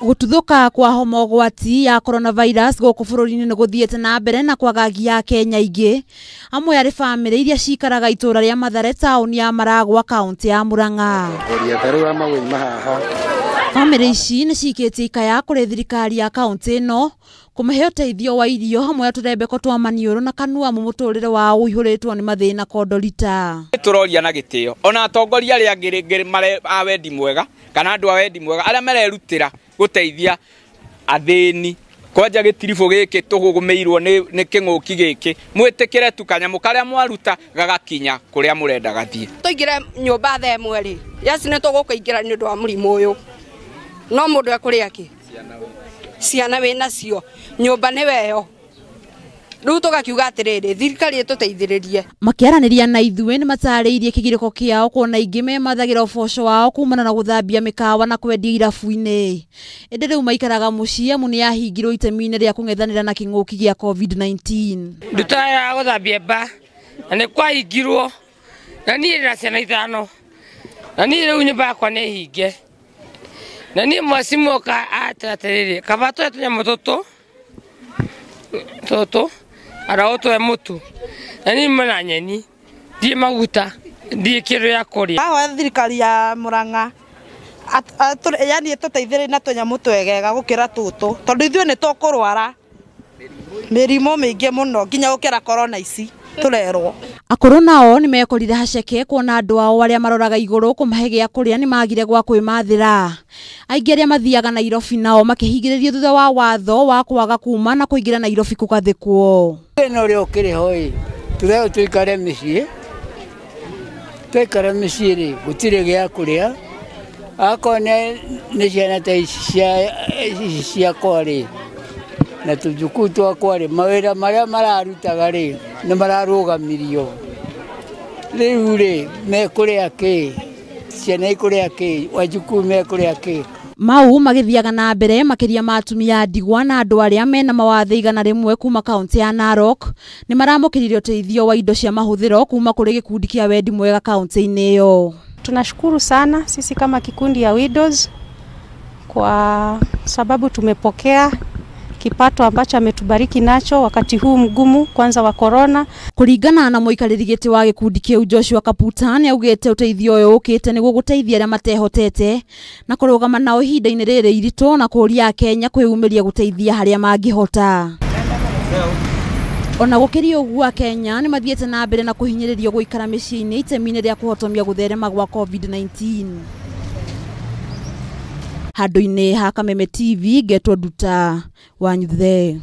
Gũtuthũka kwa homa ũgwati ya coronavirus gũkũ bũrũri-inĩ nĩ gũthiĩte na mbere na kwagagia Akenya aingĩ amwe arĩ bamĩrĩ iria cikaraga itũra rĩa Mathare taũni ya Maragwa kaũntĩ ya Murang'a. Bamĩrĩ ici nĩ cikĩtie ikaya kũrĩ thirikari ya kaũntĩ ĩno kũmahe ũteithio wa irio hamwe na tũrembeko twa maniũrũ na kanua mu mũtũrĩre wao ũihũrĩtwo nĩ mathĩna kondorita. Tũroria na gĩtĩo ona atongoria arĩa angĩ a wendi mwega kana andũ a wendi mwega arĩa marerutĩra gũteithia athĩni kwanja gĩtiribũ gĩkĩ tũgũmĩirwo nĩ kĩng'ũki gĩkĩ mwĩtĩkĩre tu kanyamũ karĩa mwaruta gagakinya kũrĩa mũrenda gathiĩ. Tũingĩre nyũmba thaa ĩmwe rĩ, yes nĩ tũgũkĩingĩra nĩ ũndũ wa mũrimũ ũyũ, no mũndũ ekũrĩa kĩ? Ciana wĩ nacio, nyũmba nĩ weyo. Rĩu tũgakiuga atĩrĩrĩ, thirikari ĩtũteithĩrĩrie. Makĩaranĩria na ithuĩ nĩ matarĩirie kĩgirĩko kĩao kuona aingĩ memathagĩra ũboco wao kumana na gũthambia mĩkawa na kwendia irabu-inĩ, ĩndĩ rĩu maikaraga mũciĩ amu nĩ yahingirwo itemi-inĩ rĩa kũng'ethanĩra na kĩng'ũki gĩa COVID-19. Nduta ya gũthambia mba na nĩ kwahingirwo na niĩ ndĩna ciana ithano na niĩ rĩu nyũmba yakwa nĩ hinge na niĩ mwacimu oka atĩrĩrĩ kaba tũhe tũnyamũ tũtũ tũtũ ara ũtũhe mũtu na niĩ mena nyeni ndiĩ maguta ndiĩ kĩndũ gĩa kũrĩa. Ahoya thirikari ya Murang'a yani ĩtũteithĩrĩrie na tũnyamũ twegega gũkĩra tũtũ tondũ ithuĩ nĩ tũkũrwara mĩrimũ mĩingĩ mũno nginya gũkĩra corona ici tũrerwo. Akũrũ nao nĩ mekorire haceke kuona andũ ao arĩa maroraga igũrũ kũmahe gĩa kũrĩa nĩ magire gwa kwĩmathĩra. Aingĩ arĩa mathiaga Nairobi nao makĩhingĩrĩrio thutha wa watho wa kwaga kuma na kũingĩra Nairobi kũgathĩkwo. Thĩna ũrĩa ũkĩrĩ ho ĩ, tũrerwo tũikare mĩciĩ, twaikara mĩciĩ rĩ gũtirĩ gĩa kũrĩa, akorwo nĩ ciana ta ici ciakwa rĩ na tũjukuu twakwa rĩ, mawĩra marĩa mararutaga rĩ nĩ mararũgamirio. Rĩu rĩ mekũrĩa kĩ? Ciana ikũrĩa kĩ? Wajukuu mekũrĩa kĩ? Mau magĩthiaga na mbere makĩria ma atumia ndigwa na andũ arĩa mena mawathe 100 kuma kaũntĩ ya Narok nĩ maramũkĩrire ũteithio wa indo cia mahũthĩro kuma kũrĩ gĩkundi kĩa wendi mwega kaũntĩ-inĩ ĩyo. Tunashukuru sana sisi kama kikundi ya Widows kwa sababu tumepokea kipato ambacho ametubariki nacho wakati huu mgumu kwanza wa corona. Kuringana na muikarĩri gĩtĩ wa gĩkundi kĩu Joshua Kaputa nĩ augĩte ũteithio ũyũ ũkĩte nĩguo gũteithia arĩa matehotete na kũrũgama nao ihinda-inĩ rĩrĩ iritũ na kũũria Akenya kwĩyumĩria gũteithia harĩa mangĩhota. Ona gũkĩrĩ ũguo Akenya nĩ mathiĩte na mbere na kũhinyĩrĩrio gũikara mĩciĩ-inĩ itemi-inĩ rĩa kũhotomia gũtherema gwa COVID-19. Handũ-inĩ ha Kameme TV ngetwo Nduta wa Nyuthe.